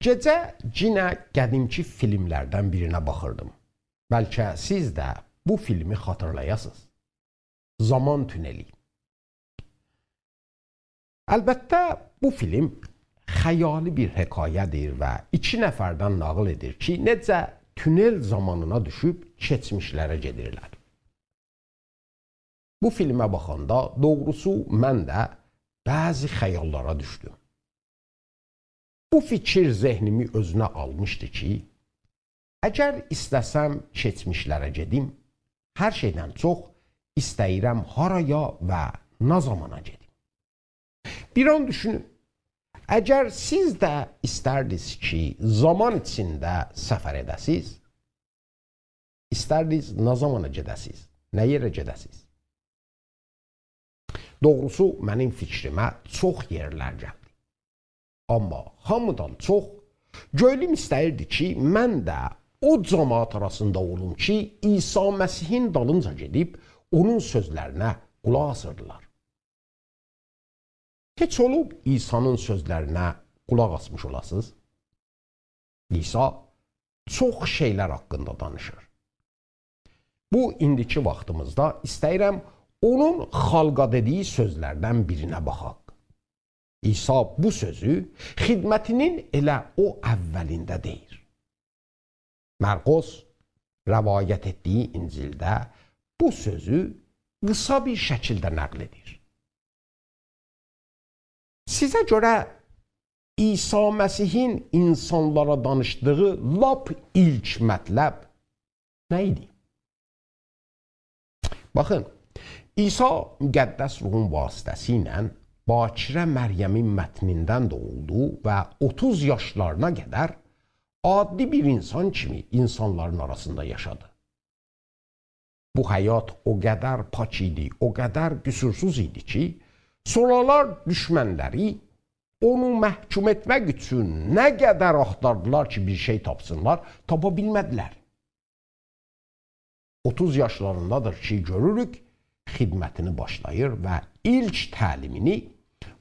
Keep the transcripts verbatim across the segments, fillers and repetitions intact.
گئجه یئنه قدیمکی فیلملردن بیرینه باخیردیم. بلکه سیز ده بو فیلمی خاطیرلایاسینیز. زامان تونلی. البته، بو فیلم خیالی بیر حکایه‌دیر و ایکی نفردن ناغیل ائدیر کی، نئجه تونل زامانینا دوشوب کئچمیشلره گئدیرلر. بو فیلمه باخاندا، دوغروسو، من ده بعضی خیاللارا دوشدوم. بو فیکیر ذهنیمی اؤزونه آلمیشدی کی، اگر ایسته‌سم کئچمیشلره گئدیم، هر شئیدن چوخ ایسته‌ییرم هارایا و نه زامانا گئدیم. بیر آن دوشونون. اگر سیز ده ایستردینیز کی، زامان ایچینده سفر ائده‌سیز، ایستردینیز نه زامانا گئده‌سیز، نه یئره گئده‌سیز؟ دوغروسو، منیم فیکریمه چوخ یئرلر گلدی. آمما هامیدان چوخ گؤیلوم ایسته‌ییردی کی، من ده او جماعت آراسیندا اولوم کی، عیسی مسیحین دالینجا گئدیب اونون سؤزلرینه قولاق آسیردیلار. هئچ اولوب عیسی‌نین سؤزلرینه قولاق آسمیش اولاسینیز؟ عیسی چوخ شئیلر حاقیندا دانیشیر. بو ایندیکی واختیمیزدا ایسته‌ییرم اونون خالقا دئدیگی سؤزلردن بیرینه باخاق. عیسی بو سؤزو خدمتینین ائله او اوّلینده دئییر. مرقس روایت ائتدیگی انجیلده بو سؤزو قیسا بیر شکیلده نقل ائدیر. سیزه گؤره عیسی مسیحین اینسانلارا دانیشدیغی لاپ ایلک مطلب نه ایدی؟ باخین، عیسی مقدس روحون واسطه‌سیله باکره مریمین متنیندن دوغولدو و اوتوز یاشلارینا قدر عادی بیر اینسان کیمی اینسانلارین آراسیندا یاشادی. بو حیات او قدر پاک ایدی، او قدر قصورسوز ایدی کی، سونرالار دوشمنلری اونو محکوم ائتمک اوچون نه قدر آختاردیلار کی، بیر شئی تاپسینلار، تاپا بیلمه‌دیلر. اوتوز یاشلاریندادیر کی، گؤروروک، خدمتینی باشلاییر و ایلک تعلیمینی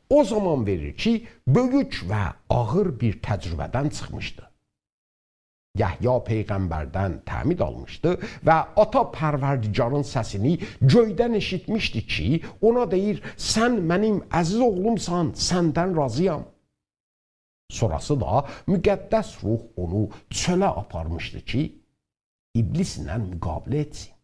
او زامان وئریر کی، بؤیوک و آغیر بیر تجربه‌دن چیخمیشدی. یحیی پیغمبردن تعمید آلمیشدی و آتا پروردگارین سسینی گؤیدن ائشیتمیشدی کی، اونا دئییر: «سن منیم عزیز اوغلومسان، سندن راضی‌یام.» سونراسی دا مقدس روح اونو چؤله آپارمیشدی کی، ابلیسله مقابله ائتسین.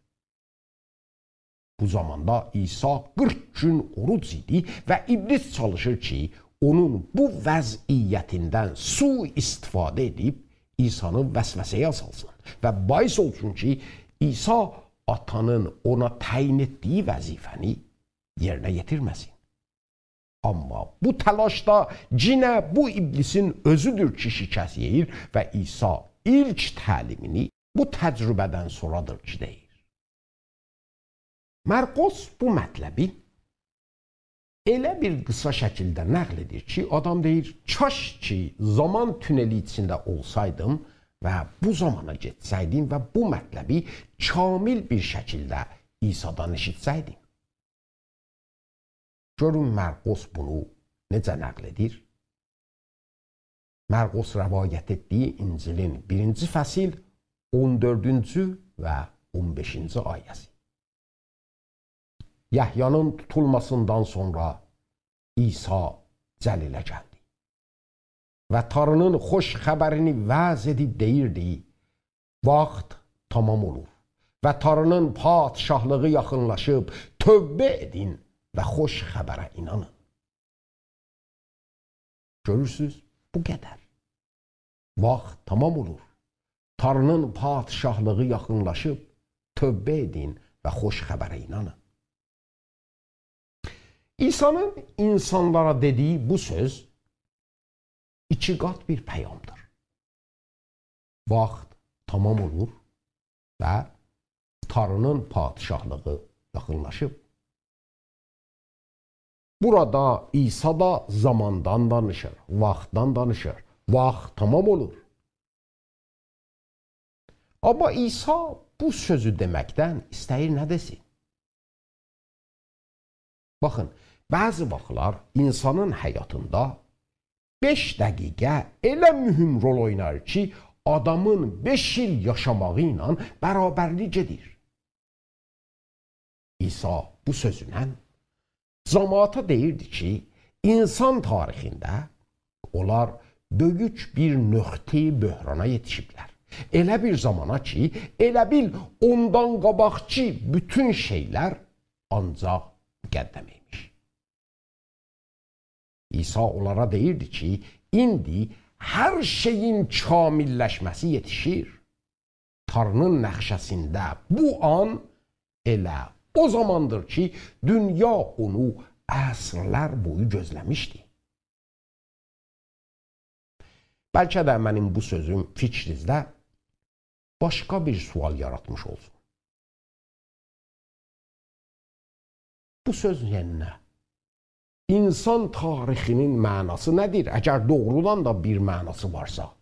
بو زاماندا عیسی قیرخ گون اوروج ایدی و ابلیس چالیشیر کی، اونون بو وضعیتیندن سوء استفاده ائدیب عیسی‌نی وسوسه‌یه سالسین و باعث اولسون کی، عیسی آتانین اونا تعیین ائتدیگی وظیفه‌نی یئرینه یئتیرمه‌سین. آمما بو تلاشدا یئنه بو ابلیسین اؤزودور کی، شکست یئییر و عیسی ایلک تعلیمینی بو تجربه‌دن سونرادیر کی، دئییر. مرقس بو مطلبی ائله بیر قیسا شکیلده نقل ائدیر کی، آدام دئییر: «کاش کی، زامان تونلی ایچینده اولسایدیم و بو زامانا گئتسه‌یدیم و بو مطلبی کامل بیر شکیلده عیسی‌دان ائشیتسه‌یدیم.» گؤرون، مرقس بونو نئجه نقل ائدیر؟ مرقس روایت ائتدیگی انجیلین بیرینجی فصل، اون دؤردونجو و اون بئشینجی آیه‌سی. یحیی‌نین توتولماسیندان سونرا عیسی جلیله گلدی و تارینین خوش خبرینی وعظ ائدیب دئییردی: «واخت تمام اولور و تارینین پادشاهلیغی یاخینلاشیب، توبه ائدین و خوش خبره اینانین.» گؤرورسوز، بو قدر. واخت تمام اولور. تارینین پادشاهلیغی یاخینلاشیب، توبه ائدین و خوش خبره اینانین. عیسی‌نین اینسانلارا دئدیگی بو سؤز ایکی قات بیر پیامدیر. واخت تمام اولور و تارینین پادشاهلیغی یاخینلاشیب. بورادا عیسی دا زاماندان دانیشیر، واختدان دانیشیر. واخت تمام اولور. آمما عیسی بو سؤزو دئمکدن ایسته‌ییر نه دئسین؟ باخین، بعضی واختلار اینسانین حیاتیندا بئش دقیقه ائله مهم رول اوینار کی، آدامین بئش ایل یاشاماغی ایله برابرلیک ائدیر. عیسی بو سؤزونن جماعتا دئییردی کی، اینسان تاریخینده اونلار بؤیوک بیر نقطه‌ی بحرانا یئتیشیبلر. ائله بیر زامانا کی، ائله بیل اوندان قاباقکی بوتون شئیلر آنجاق مقدمه ایمیش. عیسی اونلارا دئییردی کی، ایندی هر شئیین کامیللشمه‌سی یئتیشیر. تاری‌نین نقشه‌سینده بو آن ائله او زاماندیر کی، دونیا اونو عصرلر بویو گؤزله‌میشدی. بلکه ده منیم بو سؤزوم فیکرینیزده باشقا بیر سؤال یاراتمیش اولسون. بو سؤز یعنی نه؟ اینسان تاریخینین معناسی نه‌دیر، اگر دوغرودان دا بیر معناسی وارسا؟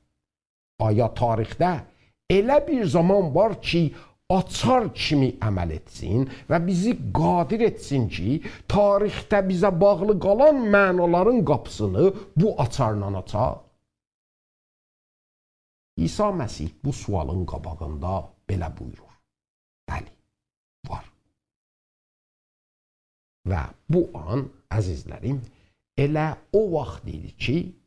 آیا تاریخده ائله بیر زامان وار کی، آچار کیمی عمل ائتسین و بیزی قادر ائتسین کی، تاریخده بیزه باغلی قالان معنالارین قاپیسینی بو آچارلا آچاق؟ عیسی مسیح بو سؤالین قاباغیندا بئله بویورور: بلی، وار. و بو آن، عزیزلریم، ائله او واخت ایدی کی،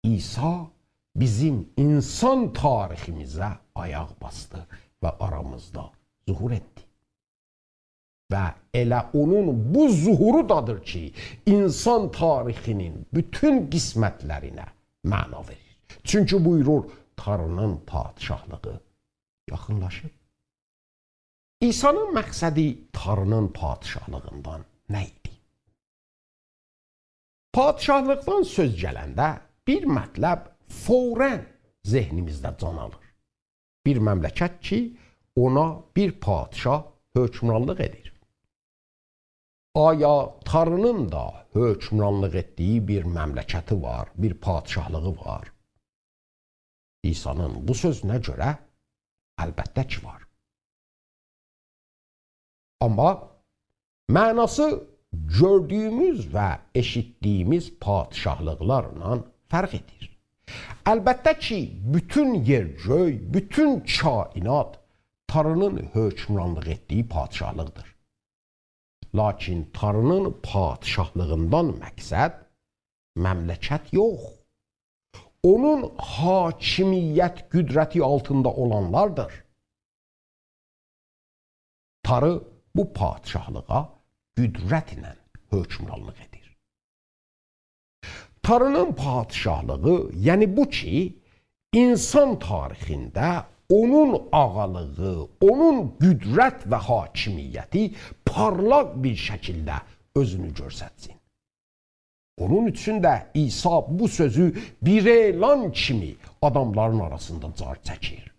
عیسی بیزیم اینسان تاریخیمیزه آیاق باسدی و آرامیزدا ظهور ائتدی. و ائله اونون بو ظهورو دادیر کی، اینسان تاریخینین بوتون قسمتلرینه معنا وئریر. چونکی بویورور، تاری‌نین پادشاهلیغی یاخینلاشیب. عیسی‌نین مقصدی تاری‌نین پادشاهلیغیندان نه ایدی؟ پادشاهلیقدان سؤز گلنده بیر مطلب فوراً ذهنیمیزده جان آلیر. بیر مملکت کی، اونا بیر پادشاه حکمرانلیق ائدیر. آیا تاری‌نین دا حکمرانلیق ائتدیگی بیر مملکتی وار، بیر پادشاهلیغی وار؟ عیسی‌نین بو سؤزونه گؤره البته کی وار. آمما معناسی گؤردویوموز و ائشیتدیگیمیز پادشاهلیقلارلا فرق ائدیر. البته کی، بوتون یئر گؤی، بوتون کائنات تاری‌نین حکمرانلیق ائتدیگی پادشاهلیقدیر. لاکین تاری‌نین پادشاهلیغیندان مقصد مملکت یوخ، اونون حاکمیت قدرتی آلتیندا اولانلاردیر. تاری بو پادشاهلیغا قدرت ایله حکمرانلیق ائدیر. تاری‌نین پادشاهلیغی، یعنی بو کی، اینسان تاریخینده اونون آغالیغی، اونون قدرت و حاکمیتی پارلاق بیر شکیلده اؤزونو گؤسترسین. اونون اوچون ده عیسی بو سؤزو بیر اعلان کیمی آداملارین آراسیندا جار چکیر.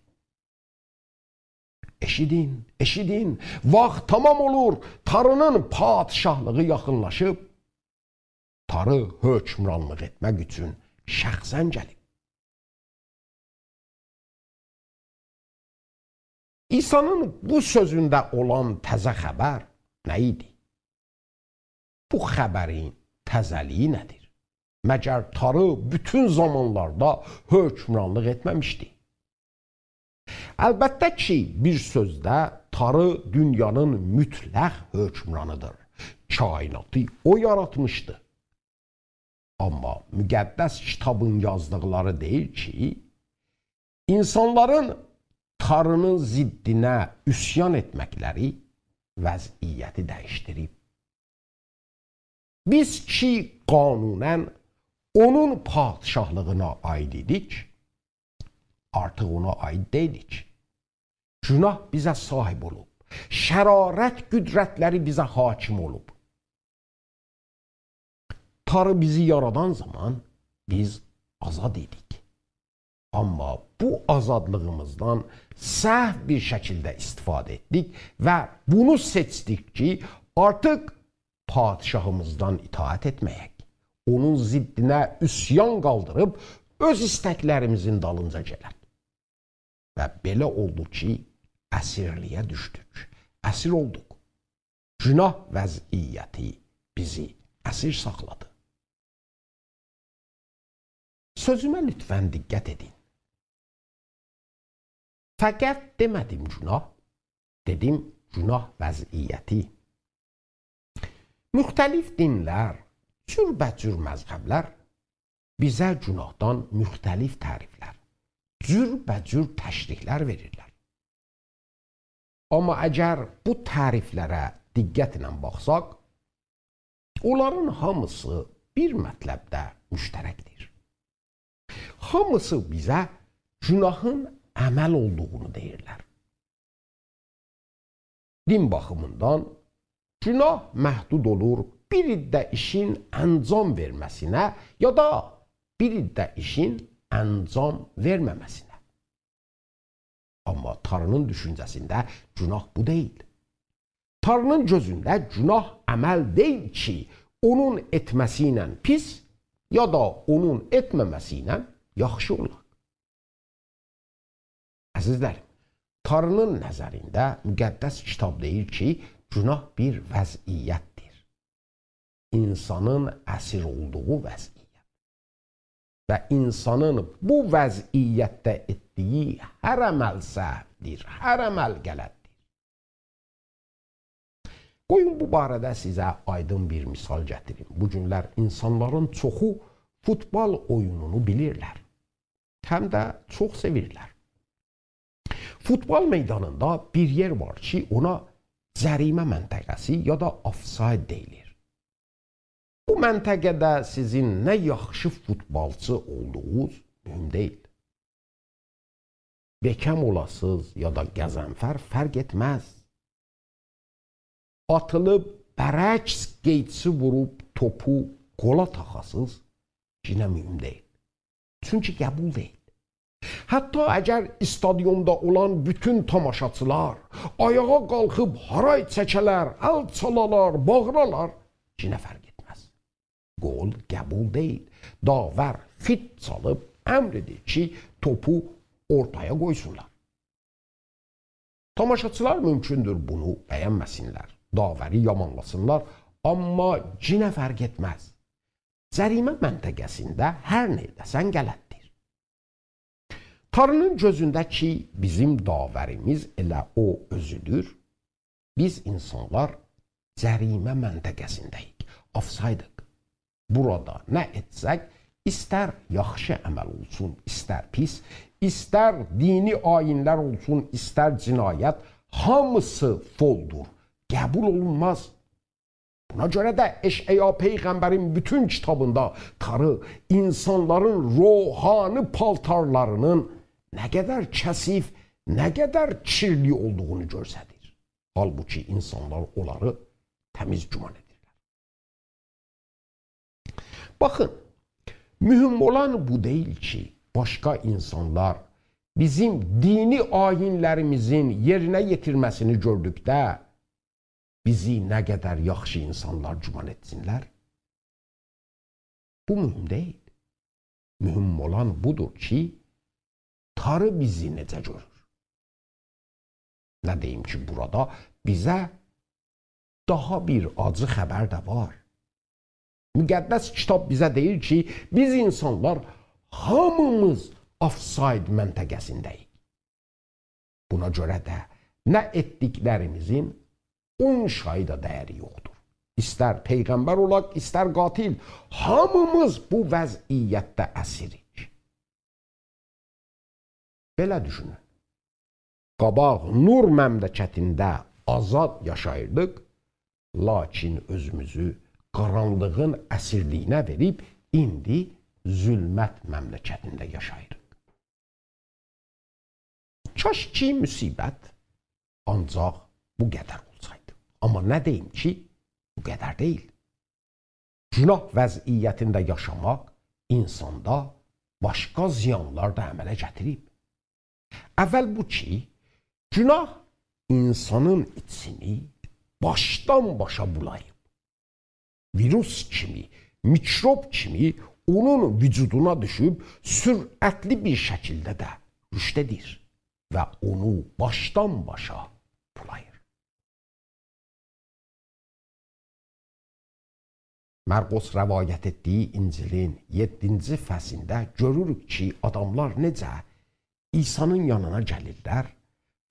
ائشیدین، ائشیدین، واخت تمام اولور، تاری‌نین پادشاهلیغی یاخینلاشیب. تاری حکمرانلیق ائتمک اوچون شخصاً گلیب. عیسی‌نین بو سؤزونده اولان تازه خبر نه ایدی؟ بو خبرین تازه‌لیگی نه‌دیر؟ مگر تاری بوتون زامانلاردا حکمرانلیق ائتمه‌میشدی؟ البته کی، بیر سؤزده تاری دونیانین مطلق حکمرانیدیر. کائناتی او یاراتمیشدی. آمما مقدس کیتابین یازدیقلاری دئییر کی، اینسانلارین تاری‌نین ضدینه عصیان ائتمکلری وضعیتی دییشدیریب. بیز کی، قانوناً اونون پادشاهلیغینا عایید ایدیک، آرتیق اونا عایید دئییلیک. گناه بیزه صاحیب اولوب. شرارت قدرتلری بیزه حاکم اولوب. تاری بیزی یارادان زامان بیز آزاد ایدیک. آمما بو آزادلیغیمیزدان سهو بیر شکیلده استفاده ائتدیک و بونو سئچدیک کی، آرتیق پادشاهیمیزدان اطاعت ائتمه‌یک. اونون ضدینه عصیان قالدیریب اؤز ایستکلریمیزین دالینجا گلک. و بئله اولدو کی، اسیرلیگه دوشدوک. اسیر اولدوق. گناه وضعیتی بیزی اسیر ساخلادی. سؤزومه لطفاً دقت ائدین. فقط دئمه‌دیم گناه، دئدیم گناه وضعیتی. مختلف دینلر، جوربه‌جور مذهبلر بیزه گناهدان مختلف تعریفلر، جوربه‌جور تشریحلر وئریرلر. آمما اگر بو تعریفلره دقتله باخساق، اونلارین هامیسی بیر مطلبده مشترکدیر. هامیسی بیزه گناهین عمل اولدوغونو دئییرلر. دین باخیمیندان گناه محدود اولور بیر عده ایشین انجام وئرمه‌سینه یا دا بیر عده ایشین انجام وئرمه‌مه‌سینه. آمما تاری‌نین دوشونجه‌سینده گناه بو دئییل. تاری‌نین گؤزونده گناه عمل دئییل کی، اونون ائتمه‌سی ایله پیس، یا دا اونون ائتمه‌مه‌سی ایله یاخشی اولا. عزیزلریم، تاری‌نین نظرینده مقدس کیتاب دئییر کی، گناه بیر وضعیتدیر. اینسانین اسیر اولدوغو وضعیت. و اینسانین بو وضعیتده ائتدیگی هر عمل سهودیر، هر عمل غلطدیر. قویون بو باره‌ده سیزه آیدین بیر مثال گتیریم. بو گونلر اینسانلارین چوخو فوتبال اویونونو بیلیرلر. هم ده چوخ سئویرلر. فوتبال میدانیندا بیر یئر وار کی، اونا جریمه منطقه‌سی یا دا آفساید دئییلیر. بو منطقه‌ده سیزین نه یاخشی فوتبالچی اولدوغونوز مهم دئییل. بکم اولاسینیز یا دا غضنفر فرق ائتمز. آتیلیب برعکس قئیچی ووروب توپو گولا تاخاسینیز، یئنه مهم دئییل. چونکی قبول دئییل. حتی اگر استادیوندا اولان بوتون تاماشاچیلار آیاغا قالخیب هارای چکه‌لر، ال چالالار، باغیرالار، یئنه فرق ائتمز. گول قبول دئییل. داور فیت چالیب امر ائدیر کی، توپو اورتایا قویسونلار. تاماشاچیلار مومکوندور بونو بینمه‌سینلر، داوری یامانلاسینلار، آمما یئنه فرق ائتمز. جریمه منطقه‌سینده هر نه ائده‌سن غلطدیر. تاری‌نین گؤزونده کی، بیزیم داوریمیز ائله او اؤزودور، بیز اینسانلار جریمه منطقه‌سینده‌ییک، آفسایدیق. بورادا نه ائتسک، ایستر یاخشی عمل اولسون، ایستر پیس، ایستر دینی آیینلر اولسون، ایستر جنایت، هامیسی فولدور، قبول اولونماز. بونا گؤره ده اشعیا پیغمبرین بوتون کیتابیندا تاری اینسانلارین روحانی پالتارلارینین نه قدر کثیف، نه قدر کیرلی اولدوغونو گؤستریر. حالبوکی اینسانلار اونلاری تمیز گمان ائدیرلر. باخین، مهم اولان بو دئییل کی، باشقا اینسانلار بیزیم دینی آیینلریمیزین یئرینه یئتیرمه‌سینی گؤردوکده بیزی نه قدر یاخشی اینسانلار گمان ائتسینلر. بو مهم دئییل. مهم اولان بودور کی، تاری بیزی نئجه گؤرور؟ نه دئییم کی، بورادا بیزه داها بیر آجی خبر ده وار. مقدس کیتاب بیزه دئییر کی، بیز اینسانلار هامیمیز آفساید منطقه‌سینده‌ییک. بونا گؤره ده نه ائتدیکلریمیزین اون شایی دا ده‌یری یوخدور. ایستر پیغمبر اولاق، ایستر قاتل، هامیمیز بو وضعیتده اسیریک. بئله دوشونون. قاباق نور مملکتینده آزاد یاشاییردیق، لاکین اؤزوموزو قارانلیغین اسیرلیگینه وئریب، ایندی ظلمت مملکتینده یاشاییریق. کاش کی، مصیبت آنجاق بو قدر اولسایدی. آمما نه دئییم کی، بو قدر دئییل. گناه وضعیتینده یاشاماق اینساندا باشقا زیانلار دا عمله گتیریب. اول بو کی، گناه اینسانین ایچینی باشدان باشا بولاییب. ویروس کیمی، میکروب کیمی اونون وجودونا دوشوب، سرعتلی بیر شکیلده ده رشد ائدیر و اونو باشدان باشا بولاییر. مرقس روایت ائتدیگی انجیلین یئددینجی فصلینده گؤروروک کی، آداملار نئجه عیسی‌نین یانینا گلیرلر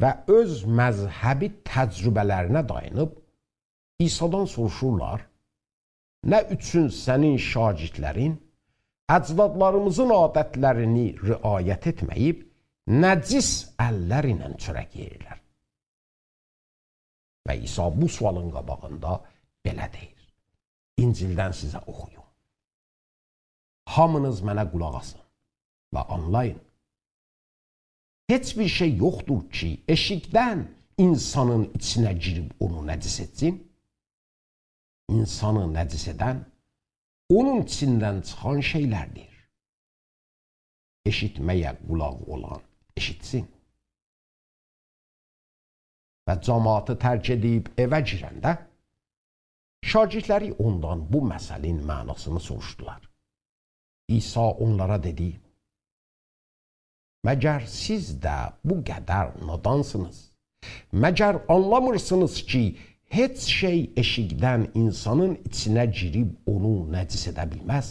و اؤز مذهبی تجربه‌لرینه دایانیب عیسی‌دان سوروشورلار: «نه اوچون سنین شاگردلرین اجدادلاریمیزین عادتلرینی رعایت ائتمه‌ییب، نجس اللر ایله چؤرک یئییرلر؟» و عیسی بو سؤالین قاباغیندا بئله دئییر: انجیلدن سیزه اوخویوم. هامینیز منه قولاق آسین و آنلایین. هئچ بیر شئی یوخدور کی، ائشیکدن اینسانین ایچینه گیریب اونو نجس ائتسین. اینسانی نجس ائدن اونون ایچیندن چیخان شئیلردیر. ائشیتمه‌یه قولاغی اولان ائشیتسین. و جماعتی ترک ائدیب ائوه گیرنده، شاگردلری اوندان بو مثلین معناسینی سوروشدولار. عیسی اونلارا دئدی: «مگر سیز ده بو قدر نادانسینیز؟ مگر آنلامیرسینیز کی، هئچ شئی ائشیکدن اینسانین ایچینه گیریب اونو نجس ائده بیلمز؟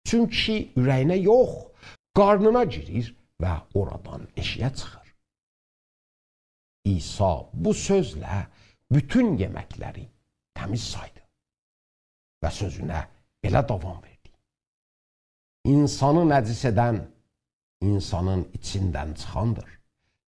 چونکی اوره‌یینه یوخ، قارنینا گیریر و اورادان ائشیگه چیخیر.» عیسی بو سؤزله بوتون یئمکلری تمیز سایدی و سؤزونه بئله داوام وئردی: «اینسانی نجس ائدن اینسانین ایچیندن چیخاندیر.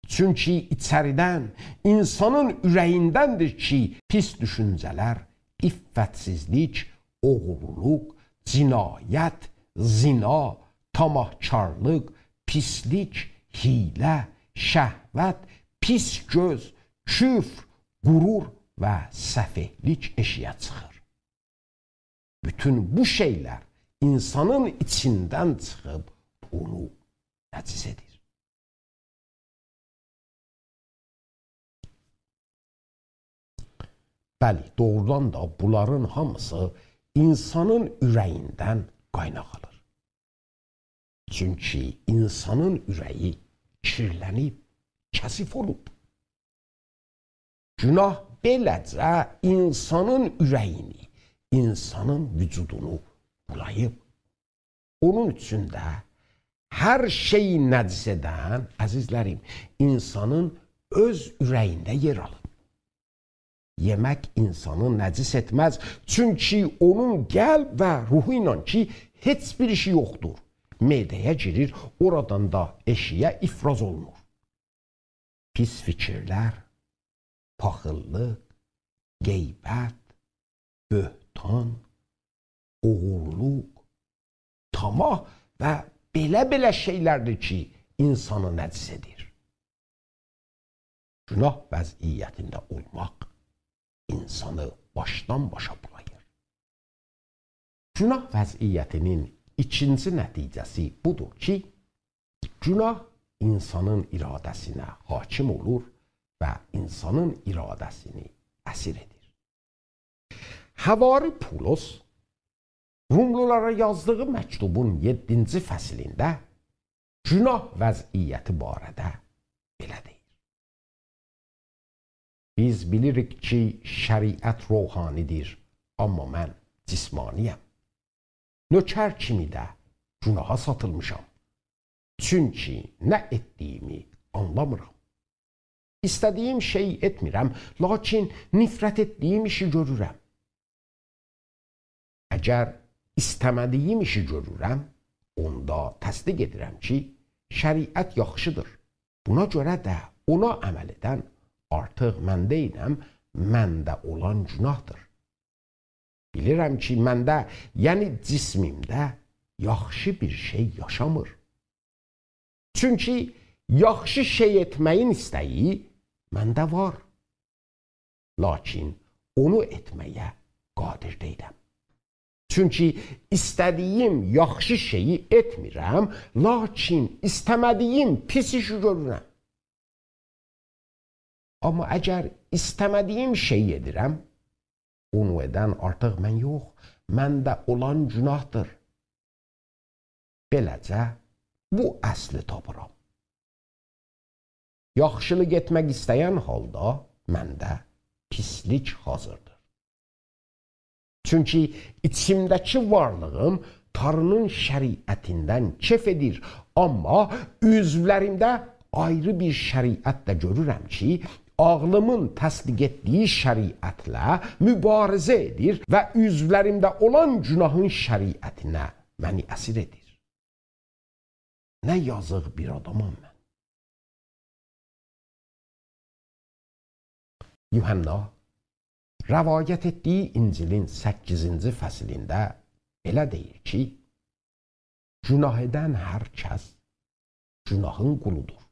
چونکی ایچریدن، اینسانین اوره‌ییندندیر کی، پیس دوشونجه‌لر، عفتسیزلیک، اوغورلوق، جنایت، زنا، طمعکارلیق، پیسلیک، حیله، شهوت، پیس گؤز، کفر، غرور و سفئهلیک ائشیگه چیخیر.» بوتون بو شئیلر اینسانین ایچیندن چیخیب اونو نجس ائدیر. بلی، دوغرودان دا بونلارین هامیسی اینسانین اوره‌ییندن قایناق آلیر. چونکی اینسانین اوره‌یی کیرلنیب، کثیف اولوب. گناه بئله‌جه اینسانین اوره‌یینی، اینسانین وجودونو بولاییب. اونون اوچون ده هر شئیی نجس ائدن، عزیزلریم، اینسانین اؤز اوره‌یینده یئر آلیب. یئمک اینسانی نجس ائتمز، چونکی اونون قلب و روحو ایله کی، هئچ بیر ایشی یوخدور، معده‌یه گیریر، اورادان دا ائشیگه افراز اولونور. پیس فیکیرلر، پاخیللیق، غیبت، بهتان، اوغورلوق، طمع و بئله-بئله شئیلردیر کی، اینسانی نجس ائدیر. گناه وضعیتینده اولماق اینسانی باشدان باشا بولایر. گناه وضعیتینین ایکینجی نتیجه‌سی بودور کی، گناه اینسانین اراده‌سینه حاکم اولور و اینسانین اراده‌سینی اسیر ائدیر. حواری پولس روملولارا یازدیغی مکتوبون یئددینجی فصلینده گناه وضعیتی باره‌ده بئله دئییر: «بیز بیلیریک کی، شریعت روحانی‌دیر، آمما من جسمانی‌یم. نؤکر کیمی ده گناها ساتیلمیشام، چونکی نه ائتدیگیمی آنلامیرام. ایسته‌دیگیم شئیی ائتمیرم، لاکین نفرت ائتدیگیم ایشی گؤرورم. اگر ایسته‌مه‌دیگیم ایشی گؤرورم، اوندا تصدیق ائدیرم کی، شریعت یاخشی‌دیر. بونا گؤره ده اونا عمل ائدن آرتیق من دئییلم، منده اولان گناه‌دیر. بیلیرم کی، منده، یعنی جسمیمده یاخشی بیر شئی یاشامیر. چونکی یاخشی شئی ائتمه‌یین ایسته‌یی منده وار، لاکین اونو ائتمه‌یه قادر دئییلم. چونکی ایسته‌دیگیم یاخشی شئیی ائتمیرم، لاکین ایسته‌مه‌دیگیم پیس ایشی گؤرورم. آمما اگر ایسته‌مه‌دیگیم شئیی ائدیرم، اونو ائدن آرتیق من یوخ، منده اولان گناه‌دیر. بئله‌جه، بو اصلی تاپیرام: یاخشیلیق ائتمک ایسته‌ین حالدا منده پیسلیک حاضیردیر. چونکی ایچیمده‌کی وارلیغیم تاری‌نین شریعتیندن کئف ائدیر، آمما عضولریمده آیری بیر شریعت ده گؤرورم کی، عاغلیمین تصدیق ائتدیگی شریعتله مبارزه ائدیر و عضولریمده اولان گوناهین شریعتینه منی اسیر ائدیر. نه یازیق بیر آدامام من. یوحنا روایت ائتدیگی انجیلین سککیزینجی فصلینده ائله دئییر کی، گوناه ائدن هر کس گوناهین قولودور.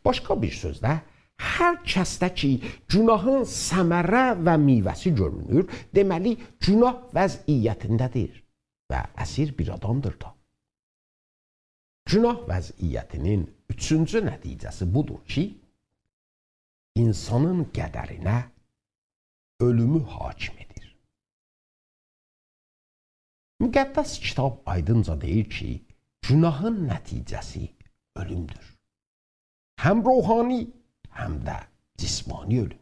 باشقا بیر سؤزله، هر کسده کی، گوناهین ثمره و میوه‌سی گؤرونور، دئمه‌لی، گوناه وضعیتینده‌دیر و اسیر بیر آدامدیر دا. گوناه وضعیتی‌نین اوچونجو نتیجه‌سی بودور کی، اینسانین قدرینه اؤلومو حاکم ائدیر. مقدس کیتاب آیدینجا دئییر کی، گوناهین نتیجه‌سی اؤلومدور. هم روحانی، هم ده جسمانی اؤلوم.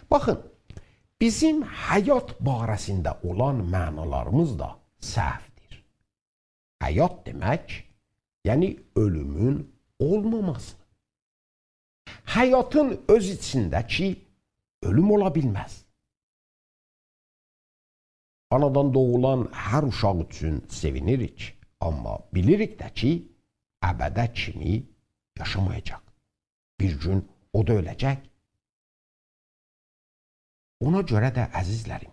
باخین، بیزیم حیات باره‌سینده اولان معنالاریمیز دا سهودیر. حیات دئمک، یعنی اؤلومون اولماماسی. حیاتین اؤز ایچینده کی، اؤلوم اولا بیلمز. آنادان دوغولان هر اوشاق اوچون سئوینیریک، آمما بیلیریک ده کی، ابده کیمی یاشامایاجاق. بیر گون او دا اؤله‌جک. اونا گؤره ده، عزیزلریم،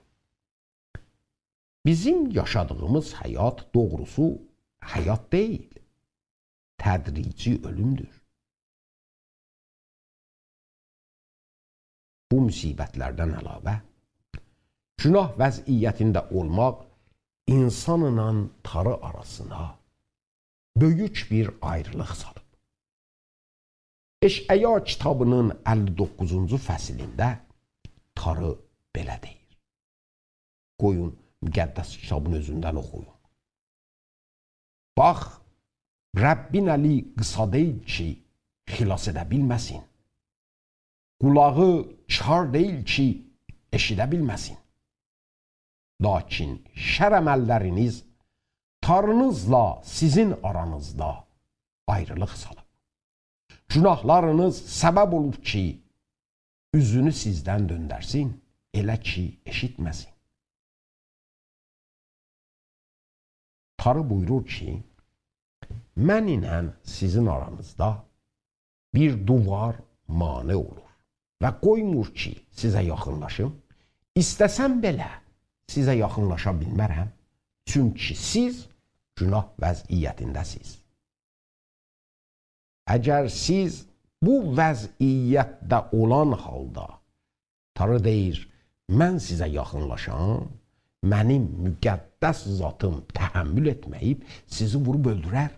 بیزیم یاشادیغیمیز حیات، دوغروسو، حیات دئییل، تدریجی اؤلومدور. بو مصیبت‌لردن علاوه، گوناه وضعیتینده اولماق اینسانلا تاری آراسینا بؤیوک بیر آیریلیق سالیب. اشعیا کیتابی‌نین اللی دوققوزونجو فصلینده تاری بئله دئییر. قویون مقدس کیتابین اؤزوندن اوخویوم. باخ، ربّین الی قیسا دئییل کی، خلاص ائده بیلمه‌سین. قولاغی کار دئییل کی، ائشیده بیلمه‌سین. لاکین شر عمل‌لرینیز تاری‌نیزلا سیزین آرانیزدا آیریلیق سالیب. گوناهلارینیز سبب اولوب کی، اوزونو سیزدن دؤندرسین، ائله کی، ائشیتمه‌سین. تاری بویورور کی، من ایله سیزین آرانیزدا بیر دیوار مانع اولور و قویمور کی، سیزه یاخینلاشیم. ایسته‌سم بئله سیزه یاخینلاشا بیلمه‌رم، چونکی سیز گوناه وضعیتینده‌سیز. اگر سیز بو وضعیتده اولان حالدا، تاری دئییر، من سیزه یاخینلاشام، منیم مقدس ذاتیم تحمل ائتمه‌ییب، سیزی ووروب اؤلدورر.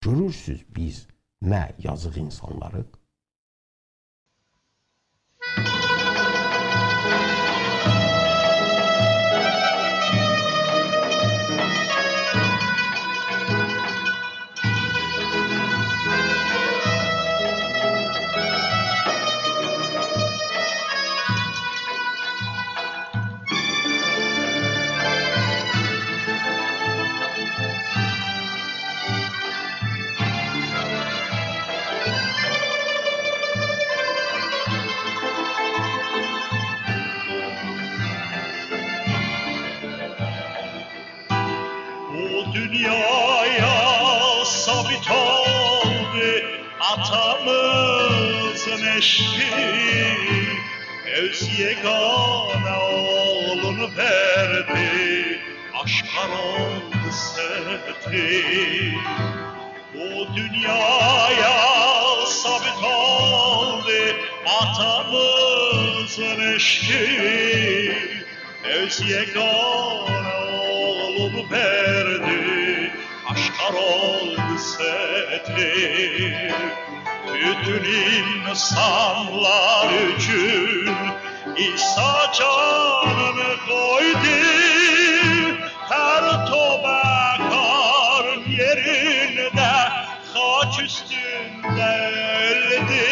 گؤرورسوز، بیز نه یازیق اینسانلاریق؟ بو دونیایا ثابت اولدو آتامیزین عشقی، اؤز یگانه اوغلونو وئردی، آشکار اولدو ستری. بو دونیایا ثابت اولدو آتامیزین عشقی، اؤز یگانه اوغلونو وئردی، آشکار اولدو ستری. بوتون اینسانلار اوچون عیسی جانینی قویدو، هر توبه‌کارین یئرینده خاک اوستونده اؤلدو.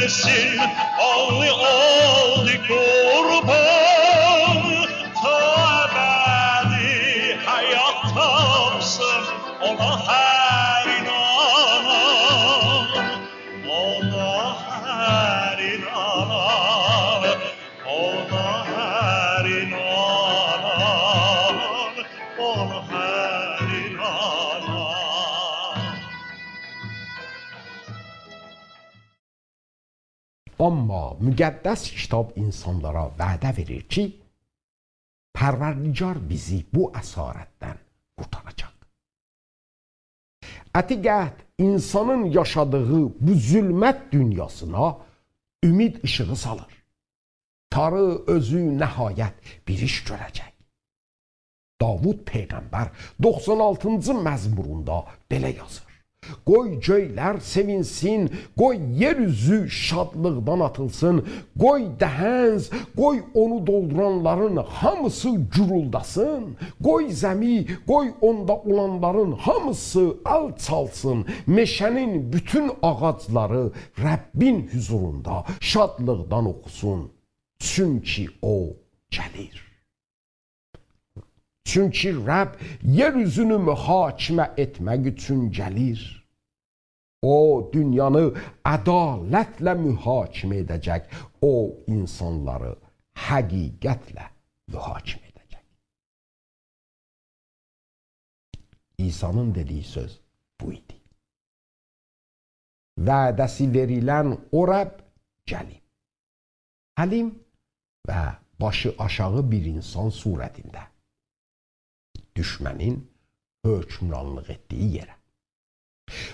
سین، آللی اولدو قوربان، تا ابدی حیات تاپسین، اونا هر اینانان، اونا هر اینانان، اونا هر اینانان، اونا هر اینانان. آمما مقدس کیتاب اینسانلارا وعده وئریر کی، پروردگار بیزی بو اسارتدن قورتاراجاق. عتیقت اینسانین یاشادیغی بو ظلمت دونیاسینا امید ایشیغی سالیر. تاری اؤزو نهایت بیر ایش گؤره‌جک. داوود پیغمبر دوخسان آلتینجی مزموروندا بئله یازیر: «قوی گؤیلر سئوینسین، قوی یئر اوزو شادلیقدان آتیلسین، قوی دهنز، قوی اونو دولدورانلارین هامیسی گورولداسین، قوی زمی، قوی اوندا اولانلارین هامیسی آلچالسین، مئشه‌نین بوتون آغاجلاری ربّین حضوروندا شادلیقدان اوخوسون، چونکی او گلیر.» چونکی رب یئر اوزونو محاکمه ائتمک اوچون گلیر. او، دونیانی عدالتله محاکمه ائده‌جک، او، اینسانلاری حقیقتله محاکمه ائده‌جک. عیسی‌نین دئدیگی سؤز بو ایدی. وعده‌سی وئریلن او رب گلیب. حلیم و باشی آشاغی بیر اینسان صورتینده. دوشمنین حکمرانلیق ائتدیگی یئره.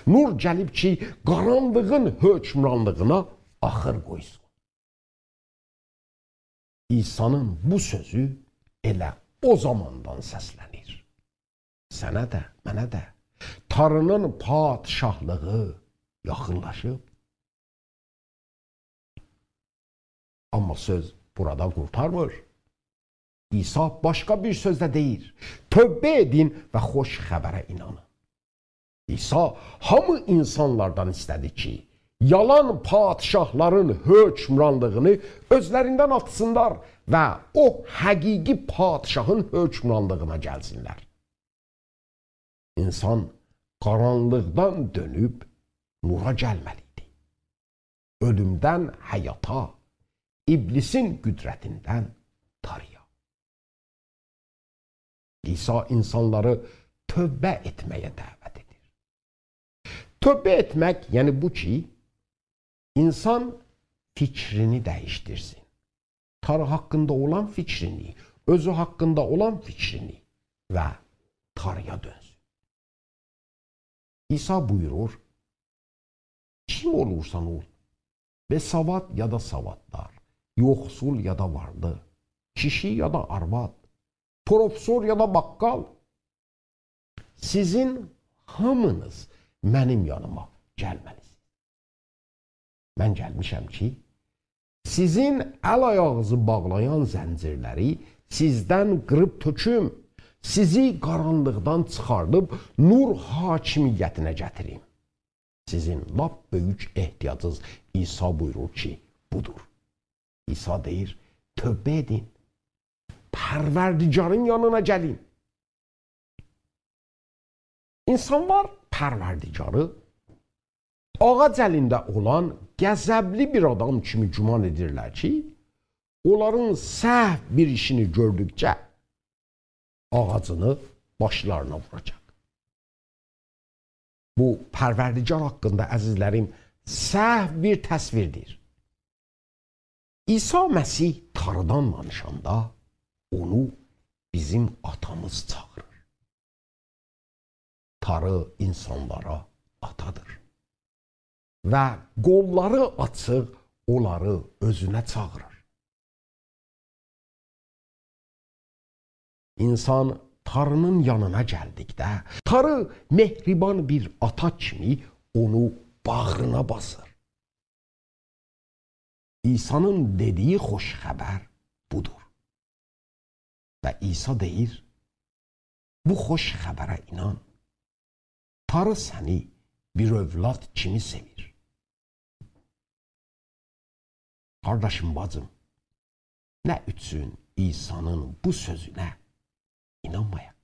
نور گلیب کی، قارانلیغین حکمرانلیغینا آخیر قویسون. عیسی‌نین بو سؤزو ائله او زاماندان سسله‌نیر. سنه ده، منه ده. تاری‌نین پادشاهلیغی یاخینلاشیب. آمما سؤز بورادا قورتارمیر. عیسی باشقا بیر سؤز ده دئییر: «توبه ائدین و خوش خبره اینانین.» عیسی هامی اینسانلاردان ایسته‌دی کی، یالان پادشاهلارین حکمرانلیغینی اؤزلریندن آتسینلار و او حقیقی پادشاهین حکمرانلیغینا گلسینلر. اینسان قارانلیقدان دؤنوب نورا گلمه‌لی ایدی. اؤلومدن حیاتا، ابلیسین قدرتیندن تارییا. عیسی اینسانلاری توبه ائتمه‌یه دعوت ائدیر. توبه ائتمک، یعنی بو کی، اینسان فیکرینی دییشدیرسین. تاری حاقیندا اولان فیکرینی، اؤزو حاقیندا اولان فیکرینی و تارییا دؤنسون. عیسی بویورور: «کیم اولورسان اول، بی‌سواد یا دا سواددار، یوخسول یا دا وارلی، کیشی یا دا آرواد، پروفسور یا دا باققال، سیزین هامینیز منیم یانیما گلمه‌لی‌سینیز.» من گلمیشم کی، سیزین ال-آیاغینیزی باغلایان زنجیرلری سیزدن قیریب تؤکوم، سیزی قارانلیقدان چیخاردیب نور حاکمیتینه گتیریم. سیزین لاپ بؤیوک احتیاجینیز، عیسی بویورور کی، بودور. عیسی دئییر: «توبه ائدین، پروردگارین یانینا گلین.» اینسانلار پروردگاری آغاج الینده اولان غضبلی بیر آدام کیمی گمان ائدیرلر کی، اونلارین سهو بیر ایشینی گؤردوکجه آغاجینی باشلارینا ووراجاق. بو پروردگار حاقیندا، عزیزلریم، سهو بیر تصویردیر. عیسی مسیح تاریدان دانیشاندا اونو بیزیم آتامیز چاغیریر. تاری اینسانلارا آتادیر و قوللاری آچیق اونلاری اؤزونه چاغیریر. اینسان تاری‌نین یانینا گلدیکده، تاری مهربان بیر آتا کیمی اونو باغرینا باسیر. عیسی‌نین دئدیگی خوش خبر بودور. و عیسی دئییر: «بو خوش خبره اینان. تاری سنی بیر اؤولاد کیمی سئویر.» قارداشیم، باجیم، نه اوچون عیسی‌نین بو سؤزونه اینانمایاق؟